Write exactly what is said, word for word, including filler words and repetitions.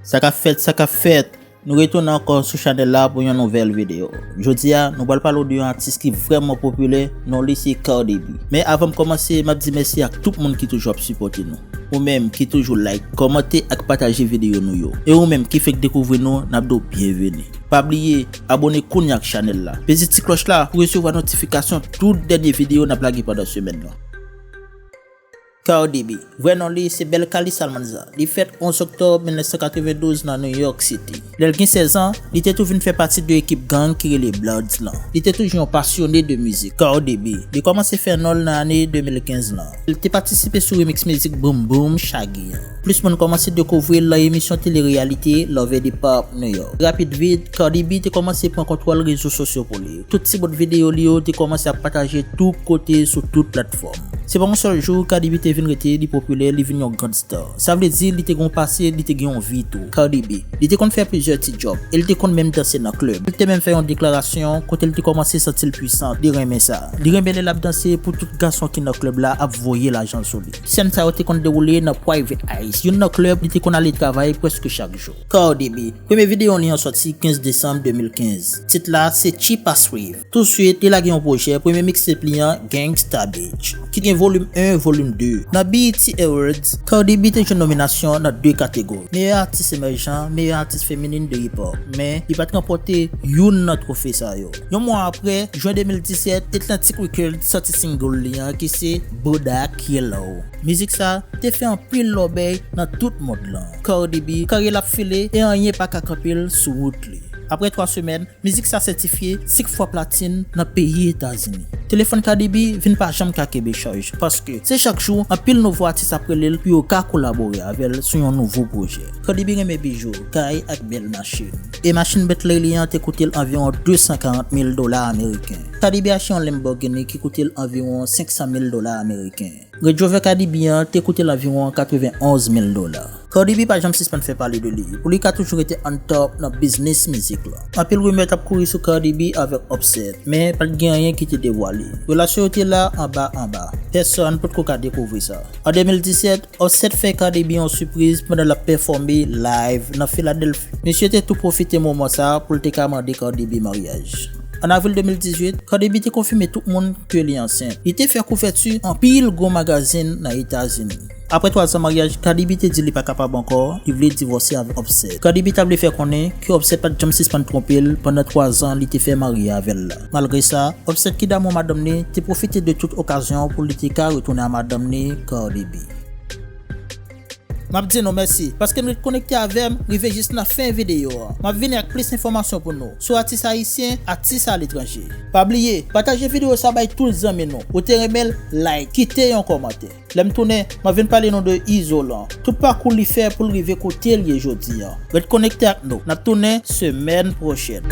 Sa k ap fèt, sa k ap fèt. Nou retounen ankò sou chanèl la pou yon nouvèl videyo. Jodi a, nou pral pale w de yon atis ki vrèman popilè, non li se Cardi B. Men avan m kòmanse, m ap di mèsi ak tout moun ki toujou ap sipòte nou. Ou menm ki toujou like, kòmante ak pataje videyo nou yo. E ou menm ki fèk dekouvri nou, n ap di w byenveni. Pa bliye, abòne kounye a ak chanèl la. Peze ti klòch la pou resevwa notifikasyon tout dènye videyo n ap lage pandan semèn nan. Cardi B, vrè non li se Belcalis Almanza. Li fèt onz oktòb mil nèf san katrevendouz nan New York City. Lè l gen sèz an, li te tou vin fè pati de ekip gang ki rele Bloods lan. Li te toujou yon pasyone de mizik. Cardi B, li kòmanse fè non l nan ane de mil kenz lan. Li te patisipe sou remix mizik Boom Boom Shaggy an. Plis moun kòmanse dekouvri l nan emisyon tele-reyalite Love and Hip Hop New York. Rapid vit, Cardi B te kòmanse pran kontwòl rezo sosyo pou li. Tout ti bout videyo li yo te kòmanse ap pataje tout kote sou tout platfòm. Se pa yon sèl jou Cardi B te vin rete li popilè, li vin yon gangsta. Sa vle di li te gen yon pase, li te gen yon vi tou. Cardi B, li te konn fè plizyè ti djòb, e li te konn menm danse nan klèb. Li te menm fè yon deklarasyon kote li te kòmanse santi l pwisan, li renmen sa. Li renmen lè l ap danse pou tout gason ki nan klèb la ap voye lajan sou li. Sèn sa yo te konn dewoule nan Private Eyes, youn nan klèb li te konn ale travay prèske chak jou. Cardi B, premye videyo li an sòti kenz desanm de mil kenz. Tit la se Cheap Ass Wave. Touswit, li lage yon pwojè, premye mixtape li an, Gangsta Bitch, ki gen volim en, volim de. Nan B E T Awards, Cardi B te jwenn nominasyon nan de kategori, meyè atis emèjan, meyè atis feminin de hip hop. Men, li pa t ranpòte youn nan twofe sa yo. Yon mwa apre, jen de mil disèt, Atlantic Records sòti single li an ki se Bodak Yellow. Mizik sa te fè anpil lòbèy nan tout mond lan. Cardi B, karyè l ap file e anyen pa ka kanpe l sou wout li. Apre twa semèn, mizik sa sètifye senk fwa platin nan peyi Etazini. Telefòn Cardi B vin pa janm ka kenbe chaj, paske se chak jou anpil nouvo atis ap rele l pou yo ka kolabore avè l sou yon nouvo pwojè. Cardi B renmen bijou, kay ak bèl machin. E machin Bentley li an te koute l anviwon de san karant mil dola ameriken. Cardi B achte yon Lamborghini ki koute l anviwon senk san mil dola ameriken. Range Rover Cardi B an te koute l anviwon katrevenonz mil dola. Cardi B pa janm sispann fè pale de li, pou li ka toujou rete on top nan biznis mizik la. Anpil rimè t ap kouri sou Cardi B avèk Offset, men pa t gen anyen ki te devwale. Relasyon yo te la anba anba. Pèsonn potko ka dekouvri sa. An de mil disèt, Offset fè Cardi B yon sipriz pandan l ap pèfòme live nan Filadèlfi. Misye te tou pwofite moman sa a pou l te ka mande Cardi B maryaj. An avril de mil dizuit, Cardi B te konfime tout moun ke li ansent. Li te fè kouvèti anpil gwo magazin nan Etazini. Apre twa zan maryaj, Cardi B te di li pa kapab ankò, li vle divòse avèk Offset. Cardi B ta vle fè konnen ke Offset pa t janm sispann twonpe l pandan twa zan li te fè marye avè l la. Malgre sa, Offset ki damou madanm li te pwofite de tout okazyon pou li te ka retounen a madanm li, Cardi B. M ap di nou mèsi paske n ret konekte avè m rive jis nan fen videyo an. M ap vini ak plis enfòmasyon pou nou sou atis ayisyen, atis aletranje. Pa bliye, pataje videyo sa bay tout zanmi nou. Ou te renmen l, like, kite yon kòmantè. Lè m tounen, m ap vin pale nou de Izolan, tout pakou li fè pou l rive kote l ye jodi an. Ret konekte ak nou. N ap tounen semèn pwochèn.